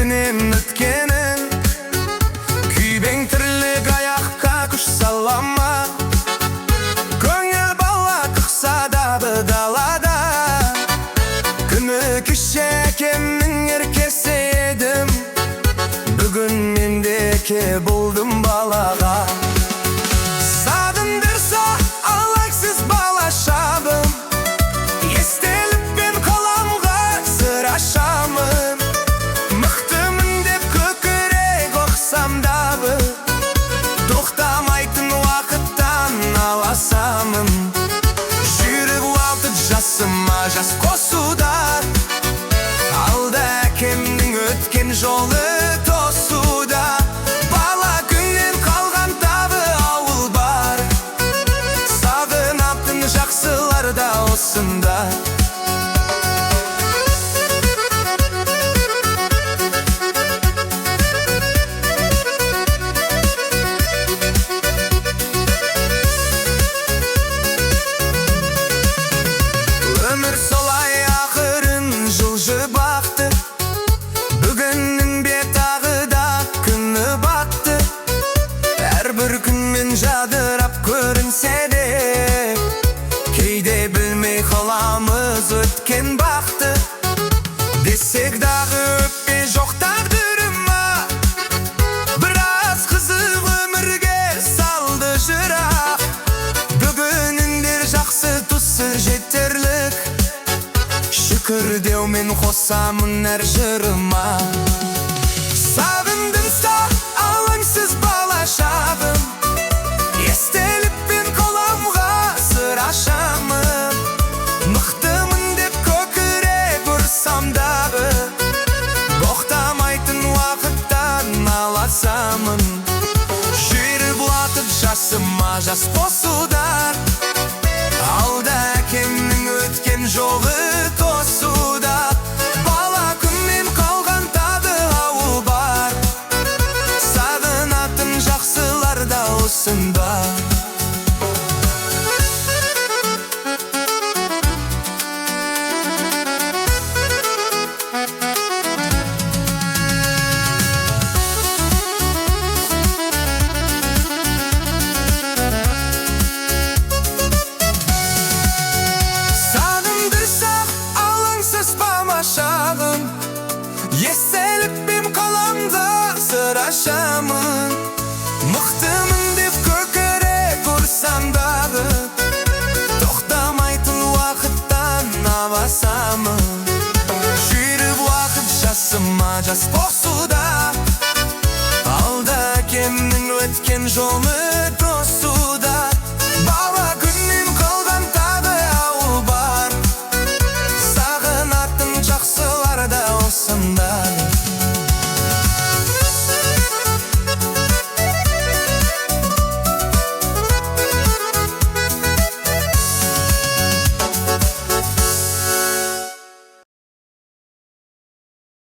Бетінен өткенін. Күйбең тірлік аяққа күш салама. Көңіл бала тұқса да далада. Күні кеше әкемнің еркесі едім. Бүгін мен де әке болдым балаға. Сағындырса алаңсыз бала шағым. Естелікпен қаламға сыр ашамын. Мықтымын деп көкірек ұқсам дағы, тоқтамайтын уақыттан аласамын. Жүйрік уақыт жасыма жас қосуда. Алда әкемнің өткен жолы тосуда. Бала күннен қалған тағы ауыл бар. Сағынатын жақсылар да осында. Өмір солай ақырын жылжып ақты. Бүгіннің бе тағы да күні батты. Әрбір күнмен жадырап көрінсе де, кейде білмей қаламыз өткен бақты. Десек дағы өкпе жоқ тағдырыма. Біраз қызық өмірге салды жырақ. Бүгініндер жақсы тұсы жетерлік. Шүкір деумен қосамын әр жырыма. Сағындымса алаңсыз бала шағым. Естелікпен қаламға сыр ашамын. Мықтымын деп көкірек ұрсам дағы, тоқтамайтын уақыттан аласамын. Жүйрік уақыт жасыма жас қосуда. Алда әкемнің өткен жолы тосуда. Бала күннен қалған тағы ауыл бар. Сағынатын жақсылар да осында. Сағындырса алаңсыз бала шағым. Естелікпен қаламда сыр ашамын. Мықтымын деп көкірек ұрсам дағы, тоқтамайтын уақыттан аласамын. Жүйрік уақыт жасыма жас қосуда. Алда әкемнің өткен жолы.